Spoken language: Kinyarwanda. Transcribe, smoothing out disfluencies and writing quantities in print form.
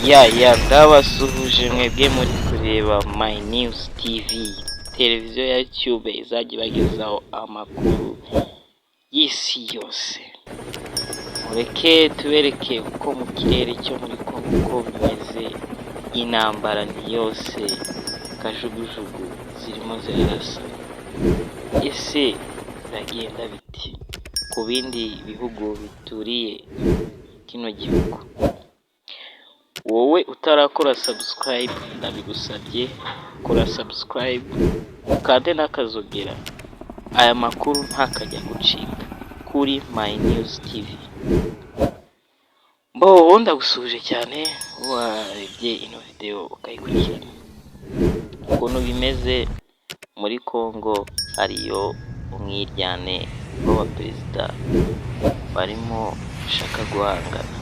Ya, ndabasuhuje mwebwe muri kureba My News TV, televiziyo ya YouTube izajya ibagezaho amakuru y'isi yose. Mureke tubereke uko mu kirere cyo muri Congo uko bimeze, intambara ni yose, kajugujugu zirimo zirarasa. Ese biragenda bite ku bindi bihugu bituriye kino gihugu? Wowe utarakora subscribe, ndabigusabye, kora subscribe ukande n'akazogera, aya makuru ntakajya gucika kuri My News TV. Mbo ndagusuhuje cyane warebye ino video ukayikurikirana. Ukuntu bimeze muri Congo, hariyo umwiryane w'abaperezida barimo bashaka guhangana.